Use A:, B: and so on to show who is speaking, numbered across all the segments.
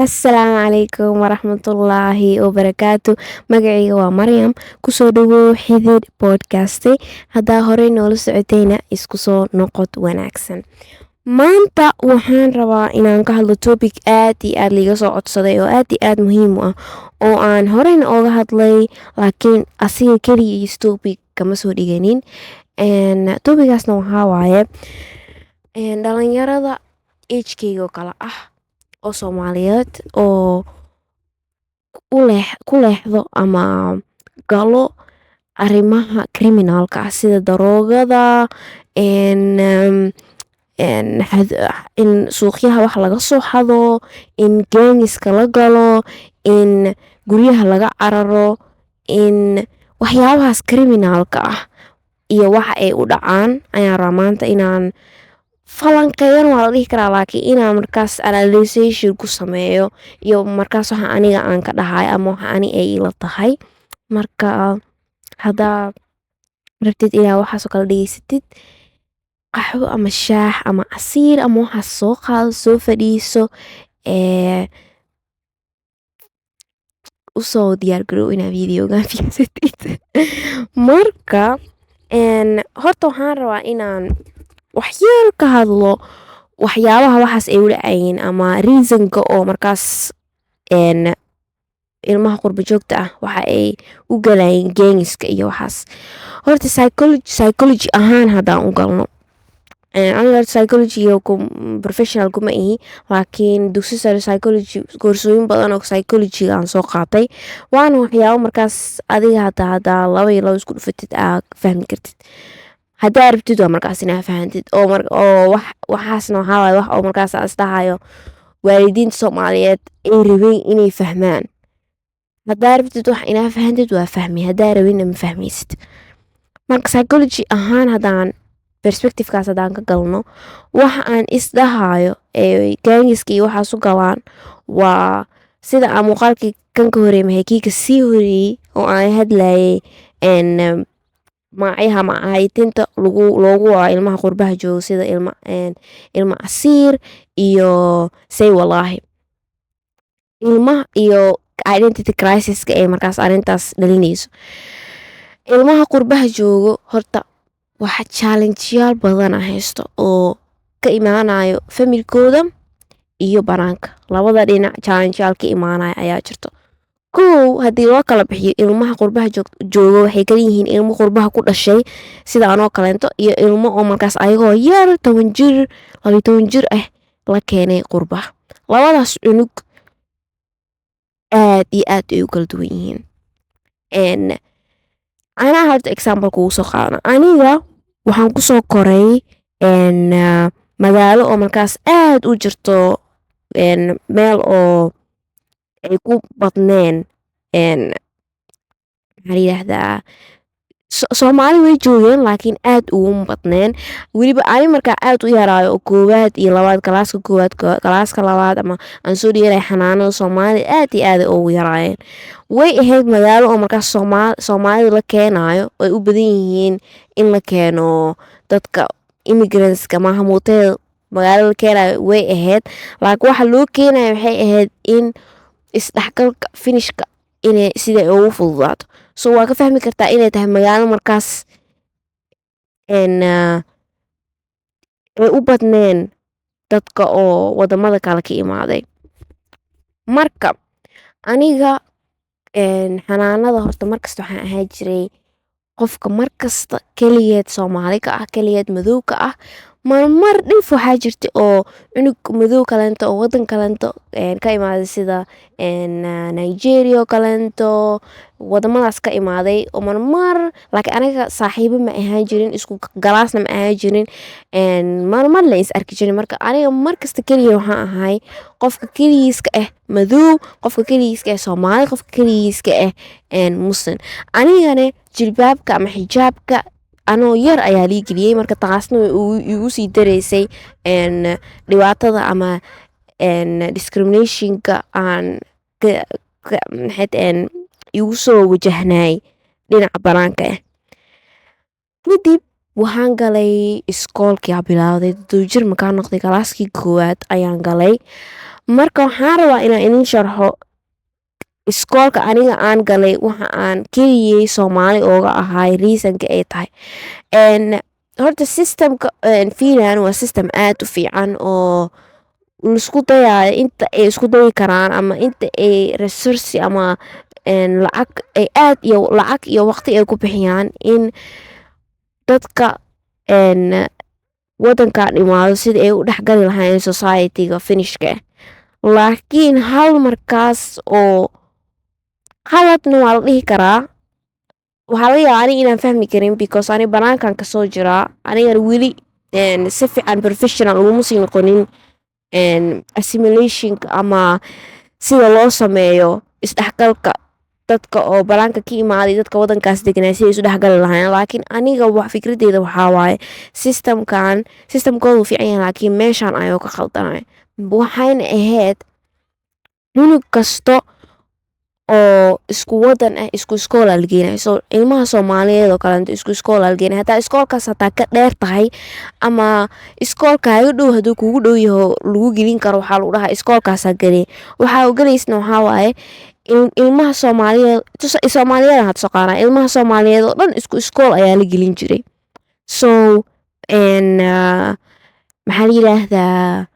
A: Asalaamu calaykum waraxmatullaahi wabarakaatu. Magacayga waa Maryam. Kusoo dhawow Xidid Podcast. Haddaa horey noola socotayna, isku soo noqod wanaagsan. Maanta waxaan rabaa inaan ka hadlo topic aad iyo aad liiga soo codsaday oo aad iyo aad muhiim u ah, oo aan horeyna ooga hadlay, laakiin asiga keligiis topic kama soo dhiganin. Topic-gaasna waxaa waaye dhalinyarada age-keyga oo kale ah oo Soomaaliyeed oo ku leexdo ama galo arrimaha criminalka ah, sida daroogada, in suuqyaha wax laga soo xado, in gangs-ka la galo, in guryaha laga cararo, in waxyaabahaas criminalka ah iyo waxa ay u dhacaan ayaan rabaa maanta inaan falanqeeyana waa la dhihi karaa, laakiin inaan markaas analysation ku sameeyo iyo markaas waxa aniga aan ka dhahay ama waxa ani ay ila tahay. Marka haddaa rabtid inaa waxaas oo kale dhegeysatid, qaxwo ama shaax ama casiir ama waxaas soo qaado, soo fadhiiso, ee usoo diyaar garow inaa videogan fiirsatid. Marka horta waxaan rabaa inaan wax yar ka hadlo waxyaabaha waxaas ay u dhacayeen ama reasonka oo markaas ilmaha qurba joogta ah waxa ay u galayeen gangs-ka iyo waxaas. Horta psychology ahaan haddaan u galno, aniga horta psychology professional kuma ihi, laakiin dugsi sare psychology koorsooyin badan oo psychology aan soo qaatay, waana waxyaabo markaas adiga hataa haddaa laba iyo laba isku dhufatid aa fahmi kartid. Haddaa rabtid waa markaas inaa fahantid oo waxaasna waxaa waaye wax oo markaas aan isdhahayo waalidiinta Soomaaliyeed ay rabeen inay fahmaan. Haddaa rabtid wax inaa fahantid, waa fahmi; haddaa rabinna, ma fahmaysid. Marka psychology ahaan haddaan perspectivekaas haddaan ka galno, waxa aan isdhahayo ee gangs-ka iyo waxaas u galaan waa sida aan muuqaalkii kan ka horeeyay, maxay, kii ka sii horeeyey oo aan hadlayay, magacyaha macaayitinta lagu loogu waco ilmaha qurbaha jooga, sida ilma casiir iyo say walaahi ilmaha iyo identity crisiska ee markaas arrintaas dhalinayso. Ilmaha qurbaha joogo horta waxa challengeyaal badana haysto oo ka imaanayo familkooda iyo banaanka. Labada dhinac challengeyaal ka imaanaya ayaa jirto. Kow, haddii loo kala bixiyo, ilmaha qurbaha joogo waxay kala yihiin ilmo qurbaha ku dhashay sida anoo kaleento iyo ilmo oo markaas ayagoo yar, 10 jir, 12 jir ah, la keenay qurbaha. Labadaas cunug aad iyo aad ay u kala duwan yihiin. Anaa horta example kugu soo qaadana. Aniga waxaan kusoo koray magaalo oo markaas aad u jirto meel oo ay ku badneen, maxaa la yidhaahdaa, Soomaali way joogeen, laakiin aad uguma badneen. Weliba ani markaa aad u yaraayo oo koowaad iyo labaad, kalaaska koowaad, kalaaska labaad ama aan soo dhiganay xanaanada, Soomaali aad iyo aad ay ugu yaraayeen. Way ahayd magaalo oo markaas Soomaalida la keenayo ay u badan yihiin in la keeno dadka immigrantska maahamuuteeda magaalo la keenayo way ahayd, laakiin waxa loo keenayo waxay ahayd in isdhexgalka Finishka inay siday ugu fududaato. So waa ka fahmi kartaa inay tahay magaalo markaas ay u badneen dadka oo wadamada kale ka imaaday. Marka aniga xanaanada horta markasta waxaan ahaan jiray qofka markasta keligeed Soomaali ka ah, keligeed madow ka ah. Marmar dhif waxaa jirta oo cunug madow kaleento oo wadan kaleento ka imaaday, sida Nigeria oo kaleento, wadamadaas ka imaaday oo marmar, laakiin aniga saaxiibo ma ahaan jirin, isku galaasna ma ahaan jirin, marmar la is arki jirin. Marka aniga markasta keliya waxaan ahay qofka keligiiska ah madow, qofka keligiiska ah Soomaali, qofka keligiiska ah Muslim. Anigana jilbaabka ama xijaabka anoo yar ayaa lii geliyey. Marka taasna way igu sii dareysay dhibaatada ama discriminationka aan maxay igu soo wajahnay dhinaca banaanka ah. Kadib waxaan galay iskoolkii, aa bilowday 7 jir markaan noqday, galaaskii koowaad ayaan galay. Marka waxaan rabaa inaan idin sharxo iskoolka aniga aan galay, waxa aan keliyay Soomaali ooga ahay, reasonka ay tahay. Horta systemka Finland waa system aad u fiican oo laisku dayayo inta ay isku dayi karaan ama inta ay resource ama lacag ay aad iyo lacag iyo waqti ay ku bixiyaan in dadka wadankan imaado sida ay u dhexgali lahaayeen society-ga Finishka ah. Laakiin hal markaas oo qaladna waa la dhihi karaa. Waxaa laga yaabaa aniga inaan fahmi karin because ani banaankan kasoo jiraa, anigana weli si fiican professional uguma sii noqonin assimilationka ama sida loo sameeyo isdhexgalka dadka oo banaanka ka imaaday, dadka wadankaas deganaa, si ay isu dhexgali lahaayeen. Laakiin aniga wax fikradeyda waxaa waaye, systemkan systemkooda wuu fiican yahay, laakiin meeshan ayuu ka khaldanay. Waxayna ahayd cunug kasto oo isku wadan ah isku iskool aa la geenaya. So ilmaha Soomaaliyeed oo kaleeto isku iskool aa la geenaya. Hataa iskoolkaas hataa ka dheer tahay ama iskoolkaaga dhow haduu kugu dhow yaho lagu gelin karo, waxaa lagu dhahaa iskoolkaasaa galee. Waxaa u galaysna waxaa waaye ilmaha Soomaaliyeed, Soomaaliyeed aan hadda soo qaadanaa, ilmaha Soomaaliyeed oo dhan isku iskool ayaa la gelin jiray. So maxaa la yiraahdaa,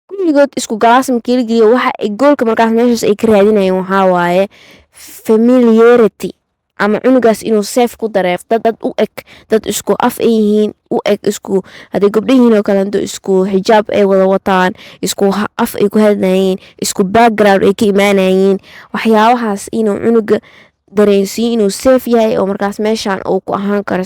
A: kulligood isku class markii la geliyo, waxa ay goolka markaas meeshaas ay ka raadinayeen waxaa waaye familiarity ama cunugaas inuu safe ku dareemo dad u eg, dad isku af ay yihiin, u eg, isku hadday gabdho yihiin oo kaleeto isku xijaab ay wada wataan, isku af ay ku hadlayeen, isku background ay ka imaanayeen. Waxyaabahaas inuu cunuga dareensiiyo inuu safe yahay oo markaas meeshan uu ku ahaan karo,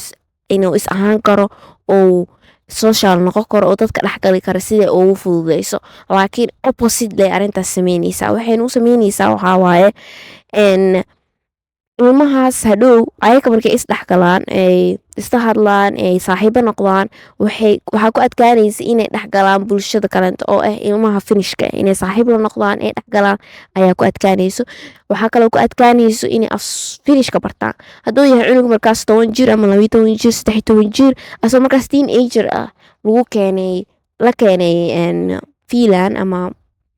A: inuu is ahaan karo, uu social noqon karo oo dadka dhexgali karo sida ugu fududeyso. Laakiin opposite lay arrintaas sameyneysaa. Waxayna u sameyneysaa waxaa waaye ilmahaas hadhow ayaga markay is dhexgalaan, ay isla hadlaan, ay saaxiibo noqdaan, waxaa ku adkaanaysa inay dhexgalaan bulshada kaleeto oo ah ilmaha Finishka ah. Inay saaxiib la noqdaan, ay dhexgalaan ayaa ku adkaanayso. Waxaa kaloo ku adkaanayso inay af Finishka bartaan. Hadduu yahay cunug markaas 10 jir ama 12 jir, 13 jir, asoo markaas teenager ah lagu keenay, la keenay Finland ama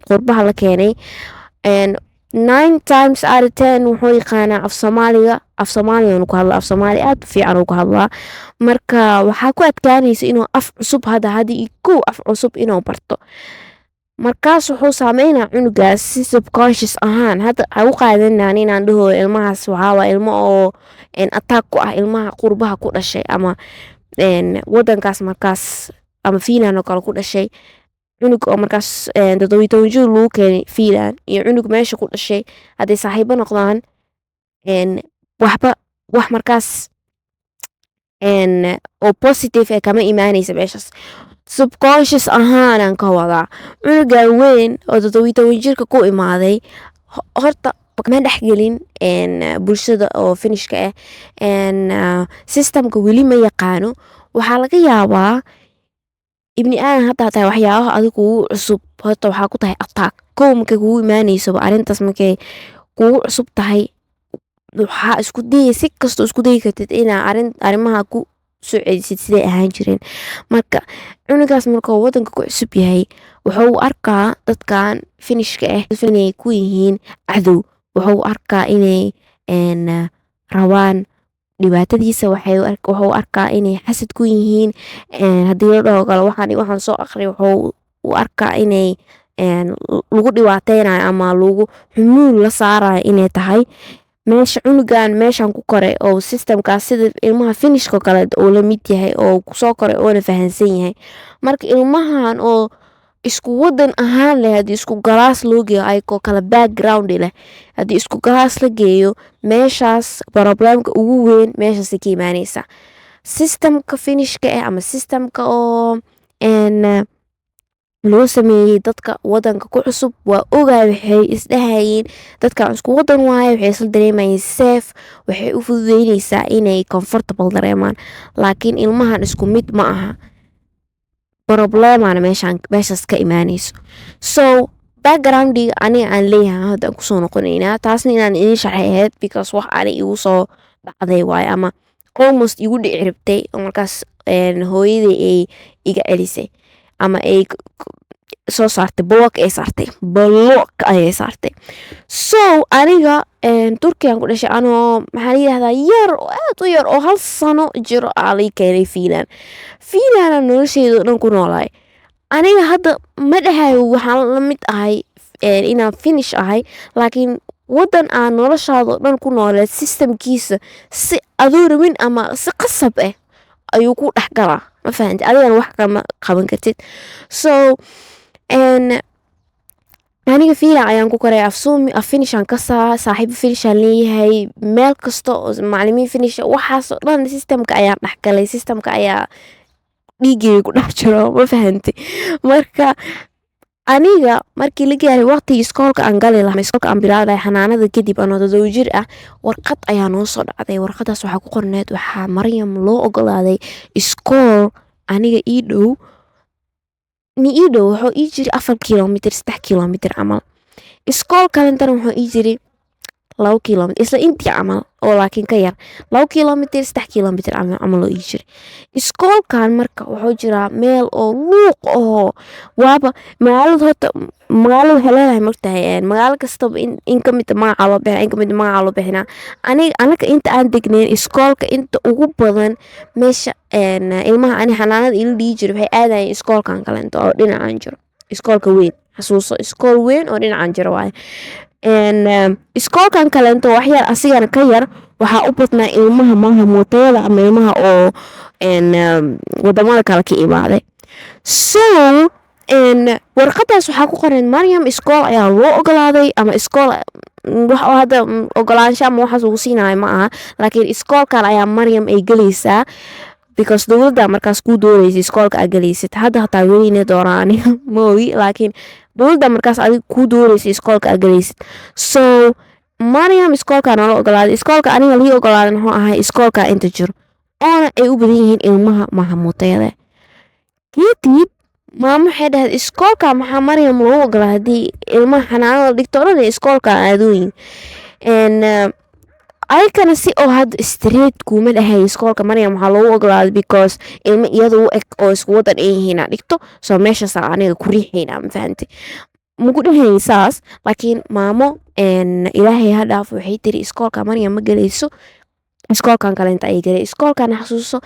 A: qurbaha la keenay, 9 times out of 10 wuxuu yaqaanaa af Soomaaliga, af Soomaaliga ku hadlaa, af Soomaali aad u fiican uu ku hadlaa. Marka waxaa ku adkaanaysa inuu af cusub hadda iyo kow af cusub inuu barto. Markaas wuxuu saameynaa cunugaas si subconscious ahaan. Hadda ha u qaadanaan inaan dhaho ilmahaas waxaa waa ilmo oo attack ku ah ilmaha qurbaha ku dhashay ama wadankaas markaas ama Finland oo kale ku dhashay. Cunug oo markaas 17 jir lagu keenay Finland iyo cunug meesha ku dhashay hadday saaxiibo noqdaan, waxba wax markaas oo positive eh kama imaanaysa meeshaas. Subconscious ahaanaan ka wadaa, cunugan weyn oo 17 jirka ku imaaday horta ma dhexgelin bulshada oo Finishka ah, systemka weli ma yaqaano. Waxaa laga yaabaa ibni aadan haddaa tahay, waxyaabaha adiga kugu cusub horta waxaa ku tahay attack. Kow markay kugu imaaneysoba arrintaas, markay kugu cusub tahay, waxaa isku dayay si kastoo isku dayi kartid inaa arrimaha ku soo celisid siday ahaan jireen. Marka cunugaas markuu wadanka ku cusub yahay, wuxuu u arkaa dadkan Finishka ah inay ku yihiin cadow. Wuxuu u arkaa inay rabaan dhibaatadiisa. Wuxuu u arkaa inay xasad ku yihiin. Haddii la dhaho kale waxaan iyo waxaan soo aqri, wuxuu u arkaa inay lagu dhibaateynayo ama lagu xumuul la saarayo inay tahay meesha cunugan meeshan ku koray oo systemkaas sida ilmaha Finishka oo kale uu la mid yahay oo kusoo koray oona fahansan yahay. Marka ilmahan oo isku wadan ahaan leh, haddii isku class loo geeyo, ayagoo kala background leh haddii isku class la geeyo, meeshaas problemka ugu weyn meeshaasay ka imaaneysaa. Systemka Finishka ah ama systemka oo loo sameeyey dadka wadanka ku cusub, waa ogaay, waxay isdhahayeen dadkan isku wadan waaye, waxay isla dareemayeen safe, waxay u fududeyneysaa inay comfortable dareemaan. Laakiin ilmahan isku mid ma aha, problemana meeshaas ka imaaneyso. So backgroundiga aniga aan leeyahay hadda aan kusoo noqoneynaa, taasna inaan idin sharxay ahayd because wax ani igu soo dhacday waaye ama almost igu dhici rabtay oo markaas hooyaday ay iga celisay ama ay Soo saartay block ay saartay, block ayay saartay. So aniga Turkiyan ku dhashay. Anoo, maxaa la yidhahdaa, yar oo aad u yar oo 1 sano jiro aa lii keenay Finland. Finlanda nolosheyda oo dhan ku noolaay. Aniga hadda ma dhahayo waxaan la mid ahay inaan Finnish ahay, laakiin wadan aan noloshaada oo dhan ku nooleed systemkiisa, si adoo rabin ama si qasab ah ayuu ku dhex galaa. Ma fahanti? Adigana wax kama qaban kartid. So aniga Finland ayaan ku koray. Af Suomi, af Finnish aan kasaa, saaxiibo Finnish aan leeyahay, meel kasta oo macalimiin Finnish, waxaas oo dhan systemka ayaan dhex galay, systemka ayaa dhiigeyga ku dhex jiro. Ma fahanti? Marka aniga markii la gaaray waqtigii iskoolka aan gali lahaa, iskoolka aan bilaabi lahay xanaanada kadib, anoo 7 jir ah, warqad ayaa noo soo dhacday. Warqadaas waxaa ku qorneed: waxaa Maryam loo ogolaaday iskool aniga ii dhow. Ni ii dhow wuxuu ii jiri 4 kilomitir, 3 kilomitir camal. Iskool kalentana wuxuu ii jiri 2 kilomitir, isla intii camal oo laakiin ka yar, 2 kilomitir, 3 kilomitir camal oo ii jiri. Iskoolkan marka wuxuu jiraa meel oo luuq oo waaba magaalada. Horta magaalada waxay leedahay, mogtahay, magaalo kastaba in kamid a magaca loo bixina, in kamid a magaca loo bixinaa. Aniga anaka inta aan degnayn, iskoolka inta ugu badan meesha ilmaha ani xanaanada ila dhihi jiray waxay aadayeen iskoolkan kalento oo dhinacan jiro, iskoolka weyn. Xasuuso, iskool weyn oo dhinacan jiro waaye. Iskoolkan kalento waxyar asigana ka yar waxaa u badnaa ilmaha maahamuutayada ama ilmaha oo wadamada kale ka imaaday. So warqadaas waxaa ku qoran Maryam iskool ayaa loo ogolaaday, ama iskool wax oo hadda ogolaansho ama waxaas ugu siinayo ma aha, laakiin iskoolkan ayaa Maryam ay gelaysaa, because dowladda markaas kuu doonaysa iskoolka aa gelaysid. Hadda hataa weli inay doonaan aniga ma ogi, laakiin dowladda markaas adiga kuu doonaysa iskoolka aa gelaysid. So Maryam iskoolkaa noola ogolaaday. Iskoolka aniga lii ogolaaday muxuu ahay? Iskoolka inta jiro oona ay u badan yihiin ilmaha mahamuutayada. Kadib maamo waxay dhahday: iskoolka maxaa Maryam loogu ogolaaday haddii ilmaha xanaanada dhigto o dhan ay iskoolka aadooyin? Ayakana si oo hadda straight kuuma dhahay iskoolka Maryam waxaa loogu ogolaaday because ilmo iyada u eg oo isku wadan ay yihiin aa dhigto, so meeshaasaa aniga ku riixayna. Ma fahanti? Maku dhahayn saas, laakiin maamo, Ilaahay ha dhaafo, waxay tiri iskoolka Maryam ma gelayso, iskoolkan kalenta ayay gelay. Iskoolkan, xasuuso,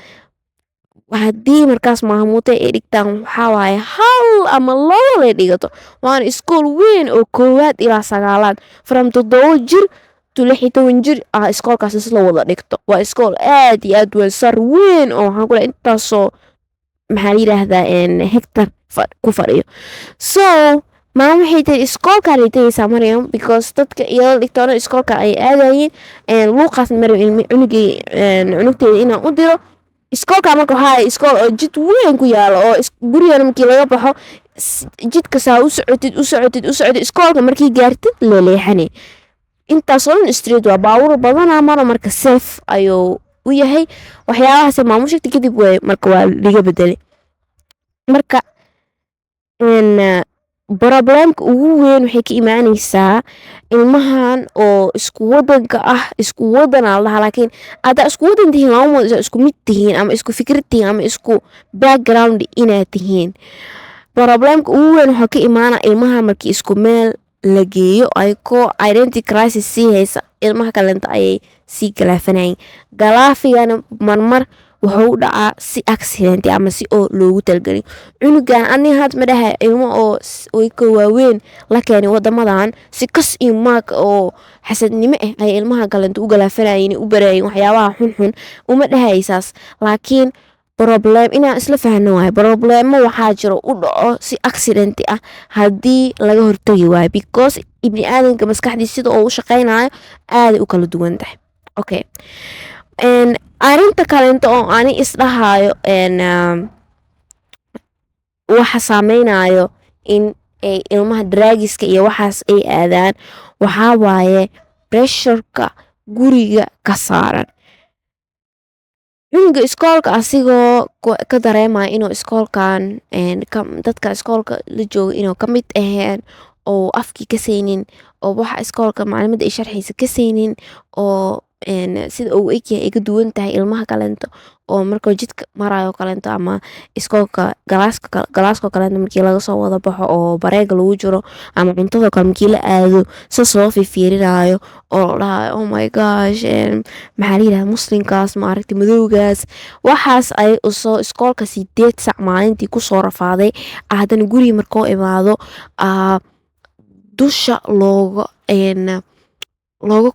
A: haddii markaas maamuute ay dhigtaan waxaa waaye hal ama labo lay dhigato, waana iskool weyn oo koowaad ilaa sagaalaad, from 7 jir to 16 jir ah iskoolkaas isla wada dhigto. Waa iskool aad iyo aad weyn, sar weyn oo waxaan ku leeyahay intaasoo, maxaa la yidhaahdaa, hectar ku fadhiyo. So maama waxay tiri iskoolkaan ay tegaysaa Maryam because dadka iyada dhigtoona iskoolka ay aadayeen, luuqaasna Maryam cunugay cunugteeda inaan u diro iskoolka. Marka waxaa iskool oo jid weyn ku yaalo oo gurigana markii laga baxo, jidka saa u socotid, u socotid, u socotid, iskoolka markii gaartid leeleexane. Intaasoo dhan street waa, baabuur badanaa maro, marka safe ayuu u yahay. Waxyaabahaas maamu sheegtay kadib way marka waa liga bedelay. Marka problemka ugu weyn waxay ka imaaneysaa ilmahan oo isku wadanka ah. Isku wadan aa la dhahaa, laakiin haddaa isku wadan tihiin lama moodo isku mid tihiin ama isku fikrad tihiin ama isku background inaad tihiin. Problemka ugu weyn waxaa ka imaana ilmaha markii isku meel la geeyo, ayakoo identity crisis sii haysa, ilmaha kalenta ayay sii galaafanayeen. Galaafigana marmar wuxuu u dhacaa si accident ama si oo loogu talagelin cunugan. Ani had ma dhahay ilmo oo way ka waaweyn la keenay wadamadan, si kas iyo maag oo xasadnimo ah ay ilmaha kalenta u galaafanayeen, u barayeen waxyaabaha xunxun, uma dhahaysaas, laakiin problem inaan isla fahno waayo. Problemo waxaa jiro u dhaco si accident ah haddii laga hortagi waayo, because ibni aadanka maskaxdiisa sida oo u shaqeynayo aaday u kala duwan tahay. Okay, arrinta kalento oo ani isdhahayo waxa saameynayo in ay ilmaha drugiska iyo waxaas ay aadaan waxaa waaye pressureka guriga ka saaran cunuga. Iskoolka asigoo ka dareemaya inuu iskoolkan dadka iskoolka la jooga inuu ka mid aheen, oo afkii ka saynin, oo waxa iskoolka macalimadda ay sharxaysa ka saynin, oo sida uu egyahay ay ka duwan tahay ilmaha kalento. Oo markuu jidka marayo kaleento ama iskoolka galaaska, galaaska kaleento markii laga soo wada baxo oo bareega lagu jiro ama cuntada kale markii la aado, saas loo fiirinayo oo la dhahayo, "Oh my gosh, maxaa la yidhahdaa, muslimkaas, ma aragtay madowgaas?" Waxaas ay usoo iskoolka 8 sac maalintii kusoo rafaaday, haddana guriga markuu imaado dusha looga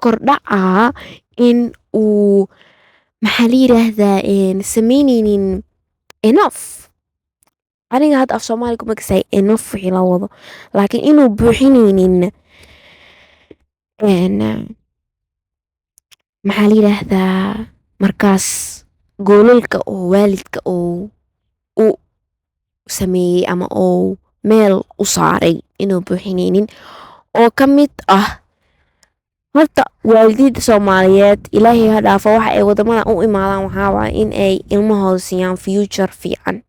A: kordhacaa in uu, maxaa la yiraahdaa, sameyneynin enough. Aniga hadda af Soomaali kuma kasay enough wixii la wado, laakiin inuu buuxineynin maxaa la yiraahdaa, markaas goolalka oo waalidka oo u sameeyey ama oo meel u saaray inuu buuxineynin. Oo ka mid ah horta waalidiinta Soomaaliyeed, Ilaahay ha dhaafo, waxa ay wadamada u imaadaan waxaa waaye in ay ilmahooda siiyaan future fiican,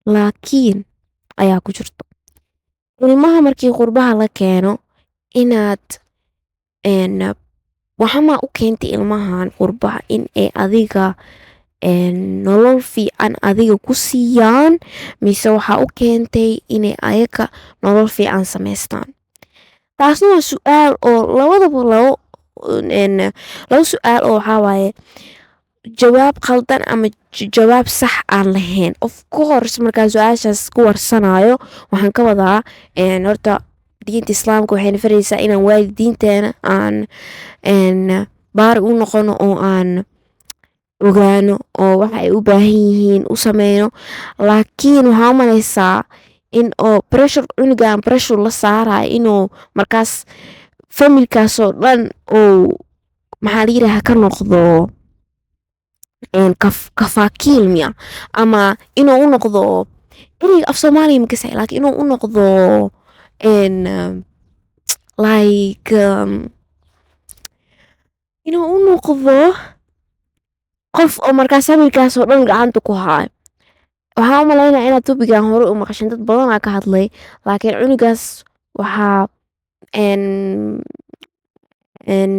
A: laakiin ayaa ku jirto ilmaha markii qurbaha la keeno inaad waxamaa u keentay ilmahan qurbaha in ay adiga nolol fiican adiga ku siiyaan, mise waxaa u keentay inay ayaga nolol fiican samaystaan? Taasna waa su-aal oo labadaba labo su-aal oo waxaa waaye jawaab khaldan ama jawaab sax aan lahayn. Of course, markaan su-aashaas ku warsanayo waxaan ka wadaa horta diinta Islaamka waxayna faraysaa inaan waalidiinteena aan baari u noqono oo aan ogaano oo waxa ay u baahan yihiin u sameyno. Laakiin waxaa u maleysaa in oo pressure cunugan pressure la saarayo inuu markaas familkaasoo dhan uu, maxaa la yiraahdaa, ka noqdo kafaakiil miya, ama inuu u noqdo, ereyga af Soomaaliga makasay, laakiin inuu u noqdo like inuu u noqdo qof oo markaas familkaas oo dhan gacanta ku haayo. Waxaan u malaynaya inaad topic-gan hore u maqashin, dad badan aa ka hadlay, laakiin cunugaas waxaa een een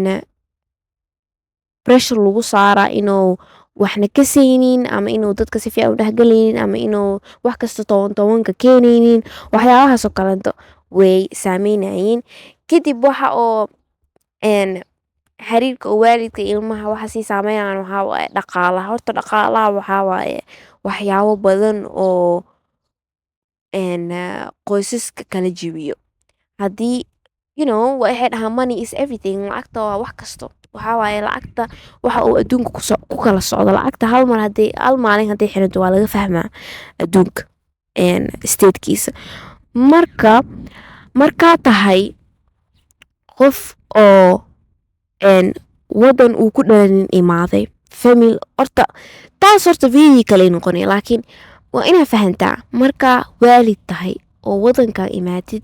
A: pressure lagu saaraa inuu waxna ka saynin ama inuu dadka si fiican u dhexgalaynin ama inuu wax kasta toban tobanka keenaynin. Waxyaabahaas oo kaleeto way saameynayeen. Kadib waxa oo xiriirka oo waalidka iyo ilmaha waxa sii saameynayaan waxaa waaye dhaqaalaha. Horta dhaqaalaha waxaa waaye waxyaabo badan oo qoysaska kala jabiyo. Haddii waxay dhahaan, "Money is everything." Lacagta waa wax kasto. Waxaa waaye lacagta waxa uu adduunka ku kala socdo. Lacagta hal mar haddii, hal maalin hadday xiranto, waa laga fahmaa adduunka statekiisa. Marka markaa tahay qof oo wadan uu ku dhalanin imaaday, famil horta taas horta video kale noqonaya, laakiin waa inaa fahantaa markaa waalid tahay oo wadanka imaatid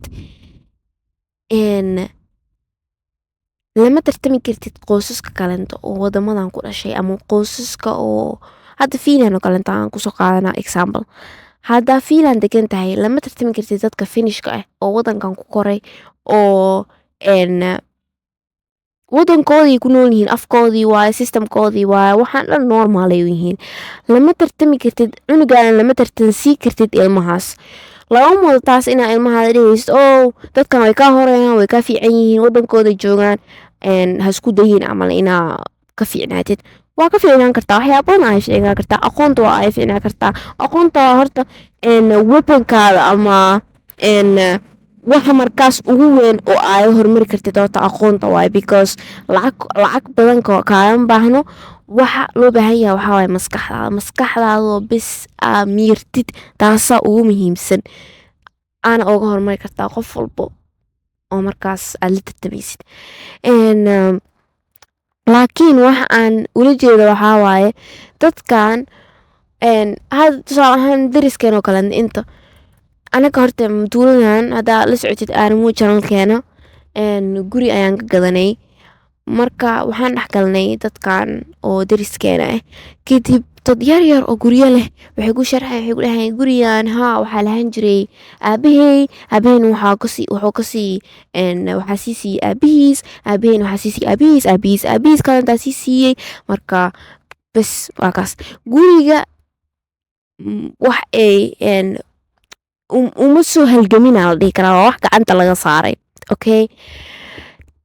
A: lama tartami kartid qoysaska kalento oo wadamadan ku dhashay ama qoysaska oo hadda Finland oo kalento aan kusoo qaadana example. Haddaa Finland degan tahay, lama tartami kartid dadka Finishka ah oo wadankan ku koray oo wadankoodii ku nool yihiin, afkoodii waaye, systemkoodii waaye, waxaan dhan normal ay u yihiin. Lama tartami kartid cunugaana, lama tartansii kartid ilmahaas. Lama moodo taas inaa ilmahaada dhehaysid oo dadkan way kaa horeeyaan, way kaa fiican yihiin, wadankooda joogaan, ha isku dayin camal inaa ka fiicnaatid. Waa ka fiicnaan kartaa, waxyaabo badan ay fiicnaan kartaa. Aqoonta waa ay fiicnaan kartaa. Aqoonta waa horta weaponkaada ama waxa markaas ugu weyn oo ay horumari kartid. Horta aqoonta waaye, because lacag badan kaagama baahno. Waxa loo baahan yahay waxaa waaye maskaxdaada. Maskaxdaadoo bis aa miirtid, taasaa ugu muhiimsan aana ooga horumari kartaa qof walbo oo markaas aad la tartamaysid. Laakiin waxa aan ula jeedo waxaa waaye dadkan hadda tusaale ahaan dariskeen oo kale inta anaga horta tuuladan haddaa la socotid Aarimo channelkeena, guri ayaan ka gadanay. Marka waxaan dhex galnay dadkan oo dariskeena ah. Kadib Dad yar yar oo guryo leh waxay ku sharxayan, waxay ku dhahayan, "Gurigan haa waxaa lahaan jiray aabahey, aabaheyna waxaa kasii wuxuu kasii waxaa sii siiyey aabihiis, aabaheyna waxaa sii siiyey aabihiis, aabihiis aabihiis kalentaa sii siiyey." Marka bes waa kaas guriga. Wax ay uma soo halgamina la dhihi karaa, waa wax gacanta laga saaray. Okay,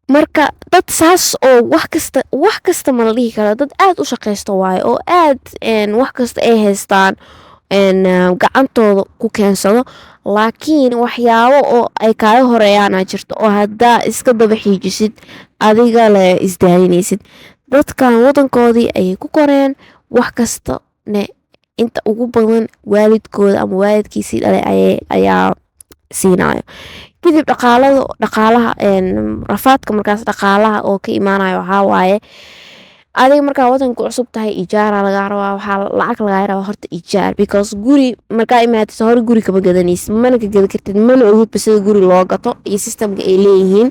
A: marka dad saas oo wax kasta, wax kasta ma la dhihi karo, dad aad u shaqaysto waaye oo aad wax kasta ay haystaan gacantooda ku keensado. Laakiin waxyaabo oo ay kaaga horeeyaana jirto oo haddaa iska daba xiijisid adiga le isdaalinaysid. Dadkan wadankoodii ayay ku koreen, wax kasta ne inta ugu badan waalidkooda ama waalidkiisii dhalay ayaa siinayo. Kadib dhaqaalada, dhaqaalaha, rafaadka markaas dhaqaalaha oo ka imaanayo waxaa waaye, adiga markaa wadanka cusub tahay, ijaara lagaa rabaa. Waxaa lacag lagaa rabaa horta ijaar, because guri markaa imaatid hore guri kama gadanaysid, mana ka gadi kartid, mana ogidba sida guri loo gato iyo systemka ay leeyihiin.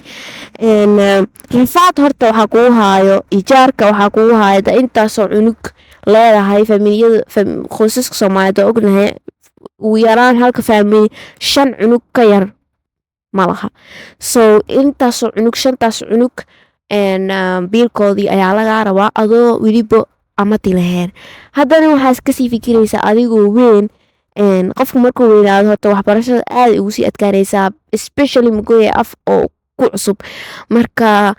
A: Rafaad horta waxaa kugu haayo ijaarka, waxaa kugu haayo da intaasoo cunug leedahay. Familiyada, qoysaska Soomaaliyeed waa ognahay, ugu yaraan halka family shan cunug ka yar ma laha. So intaasoo cunug, shantaas cunug biilkoodii ayaa lagaa rabaa, adoo weliba amati lahayn. Haddana waxaas kasii fikiraysaa adigoo weyn. Qofku markuu weynaado horta waxbarashada aad ugu sii adkaanaysaa, especially magoya af oo ku cusub. Marka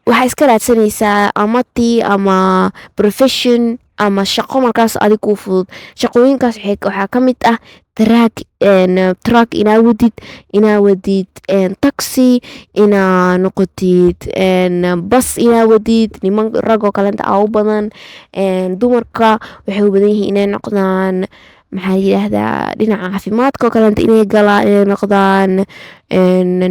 A: waxaa iska raadsanaysaa amati ama profession ama shaqo markaas adig kuu fudud. Shaqooyinkaas waxaa ka mid ah truck inaa wadid, taxi inaa noqotid, bas inaa wadid. Niman ragoo kalenta aa u badan. Dumarka waxay u badan yihiin inay noqdaan, maxaa la yiraahdaa, dhinaca caafimaadka oo kalenta inay galaan, inay noqdaan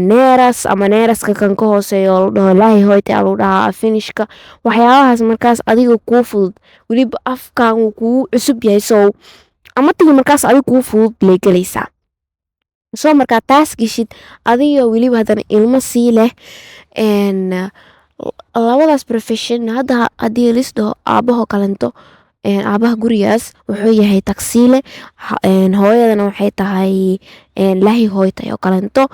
A: nurse ama nurse-ka kan ka hooseeyo oo la dhaho lähihoitaja lagu dhahaa Finishka. Waxyaabahaas markaas adiga kuu fudud, weliba afkan wuu kugu cusub yahay, so amatigi markaas adiga kuu fudud lay galaysaa. So markaa taas geshid, adiga weliba haddana ilmo sii leh, labadaas profession. Hadda haddii lis dhaho aabahoo kalento, aabaha gurigaas wuxuu yahay taksiile, hooyadana waxay tahay lähihoitaja oo kalento.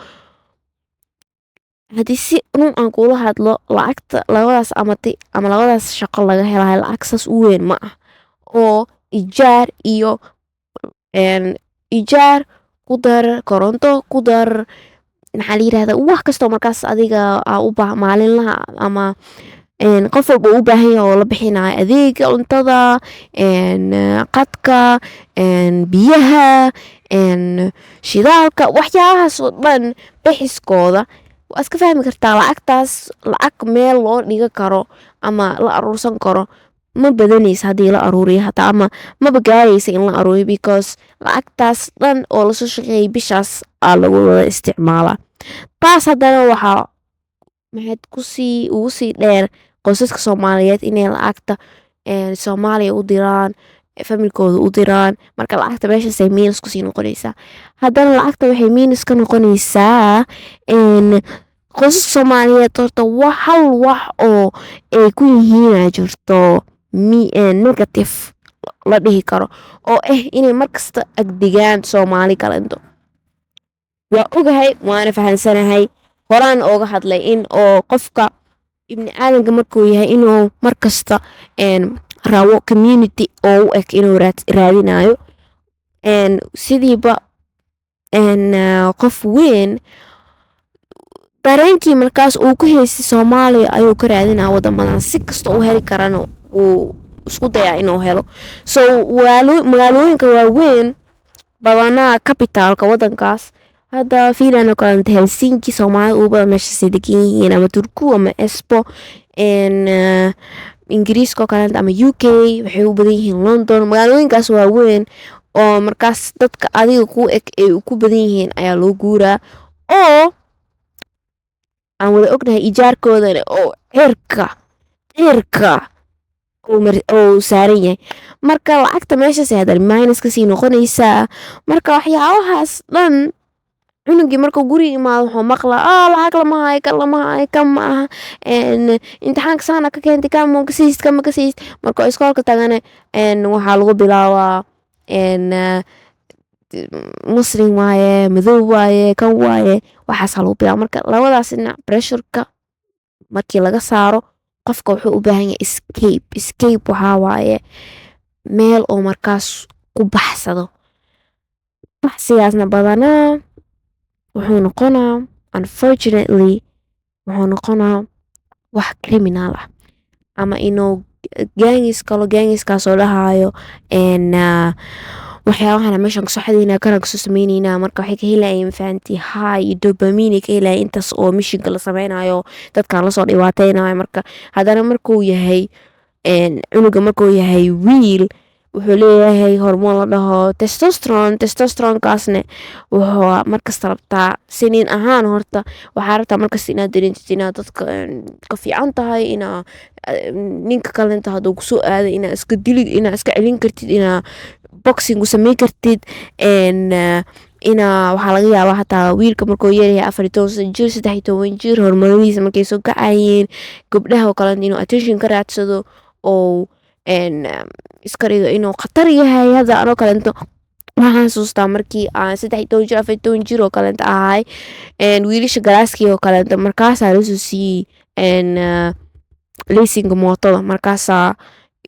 A: Haddii si run aan kula hadlo, lacagta labadaas amati ama labadaas shaqo laga helayo lacag saas u weyn ma ah, oo ijaar iyo ijaar ku dar, koronto ku dar, maxaa la yirahdaa, wax kastoo markaas adiga aa u baa maalinlaha ama qof walba uu u baahan yahay oo la bixinayo, adeega cuntada, qadka, biyaha, shidaalka, waxyaabahaas oo dhan bixiskooda waa iska fahmi kartaa. Lacagtaas lacag meel loo dhiga karo ama la aruursan karo ma badanaysa haddii la aruuriyo hataa, ama maba gaaraysa in la aruuriyo, because lacagtaas dhan oo lasoo shaqeeyay bishaas aa lagu wada isticmaalaa. Taas haddana waxaa maxayd kusii ugu sii dheer qoysaska Soomaaliyeed inay lacagta Soomaaliya u diraan, familkooda u diraan. Marka lacagta meeshaasay minus kusii noqonaysaa. Haddana lacagta waxay minus ka noqonaysaa qoysaska Soomaaliyeed. Horta wax hal wax oo ay ku yihiina jirto negative la dhihi karo, oo ah inay markasta agdegaan Soomaali kalento. Waa ogahay, waana fahansanahay, horaan ooga hadlay in oo qofka ibni aadanka markuu yahay inuu markasta rabo community oo u eg inuu raadinayo. Sidiiba qof weyn dareenkii markaas uu ku haystay Soomaaliya ayuu ka raadinaa wadamadan, si kasta uu heli karana wuu isku dayaa inuu helo. So magaalooyinka waaweyn badanaa, capitalka wadankaas, hadda Finland oo kalenta, Helsinki, Soomaalida ugu badan meeshaasay degan yihiin, ama Turku ama Espoo. Ingiriiska oo kalenta ama UK waxay u badan yihiin London. Magaalooyinkaas waaweyn oo markaas dadka adiga ku eg ay ku badan yihiin ayaa loo guuraa, oo aan wada ognahay ijaarkoodana oo cirka cirka uu saaran yahay. Marka lacagta meeshaas haddana minus kasii noqonaysaa. Marka waxyaabahaas dhan. Cunugii markuu guriga imaado, wuxuu maqlaa, "Lacag lama hayo, kan lama hayo, kan ma aha, imtixaanka saana ka keentay, kan ma kasaysid, kan ma kasaysid." Markuu iskoolka tagana, waxaa lagu bilaabaa, "Muslim waaye, madow waaye, kan waaye," waxaasaa lagu bilaaba. Marka labadaas dhinac pressureka markii laga saaro, qofka wuxuu u baahan yahay escape. Escape waxaa waaye meel oo markaas ku baxsado. Baxsigaasna badanaa wuxuu noqonaa, unfortunately, wuxuu noqonaa wax criminal ah ama inuu gangs kalo, gangskaasoo dhahayo, "Waxyaabahan meeshan kasoo xadeynaa, kana kasoo sameyneynaa." Marka waxay ka helayeen, fahanti, high iyo dopamine ay ka helayeen intaas oo missionka la sameynayo, dadkan lasoo dhibaateynayo. Marka haddana markuu yahay cunuga, markuu yahay wiil, wuxuu leeyahay hormoon la dhaho testosterone. Testosteronekaasne wuxuu markasta rabtaa, siniin ahaan horta waxaa rabtaa markasta inaad dareentid inaad dadka ka fiican tahay, inaa ninka kalenta hadduu kusoo aado inaa iska dili, inaa iska celin kartid, inaa boxing u sameyn kartid. Inaa waxaa laga yaabaa hataa wiilka markuu yaryahay, 14 sano jir, 13 jir, hormoonadiisa markay soo kacayeen, gabdhaha oo kale inuu attention ka raadsado oo iska dhigo inuu khatar yahay. Hadda anoo kaleento waxaan xasuustaa markii aan 13 jir, 14 jir oo kaleento ahay, wiilasha classkii oo kaleento markaasaa lasoo siiyey leysinka mootada. Markaasaa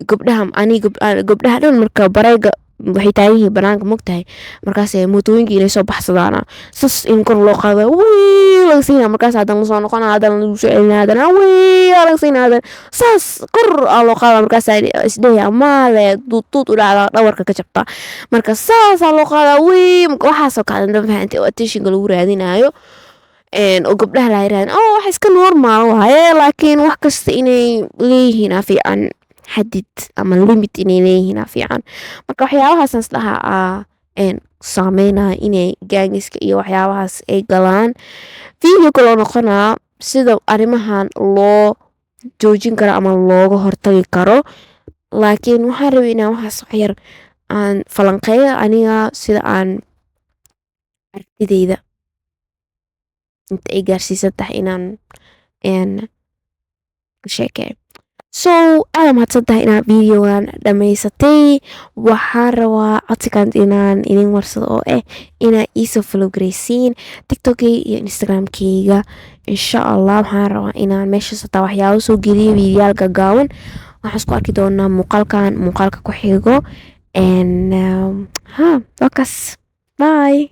A: gabdhaha, ani gabdhaha dhan marka bareega waxay taagan yihiin banaanka, mogtahay. Markaas mootooyinka inay soo baxsadaana, sas in kor loo qaado, wii laga siina. Markaas haddana lasoo noqona, haddana lagu soo celina, haddana wii laga siina, haddana saas kor aa loo qaada. Markaas isdhehaya maale duuduud u dhacda, dhawarka ka jabta. Marka saasaa loo qaadaa wii, waxaasoo kale, fahantay, oo attentionka lagu raadinayo oo gabdhaha la yiraahdo, oh, wax iska normal waaye. Laakiin wax kasta inay leeyihiin aa fiican, xadid ama limit inay leeyihiin aa fiican. Marka waxyaabahaas is dhahaa saameynaya inay gangska iyo waxyaabahaas ay galaan. Video kaloo noqonaa sida arrimahan loo joojin karo ama looga hortagi karo, laakiin waxaan rabay inaan waxaas wax yar aan falanqeeyo aniga, sida aan aragtideyda inta ay gaarsiisan tahay inaan ka sheekeeyo. So aad mahadsan tahay inaad videogan dhamaysatay. Waxaan rabaa codsigan inaan idin warsado oo ah inaad iisoo follow garaysiin TikTokkayga iyo Instagramkayga. Insha Allah waxaan rabaa inaan meeshaas hataa waxyaabo soo geliyo, videoyaal gaagaaban. Waxaan isku arki doonaa muuqaalkan muuqaalka ku xigo. Ha, waa kaas. Bye.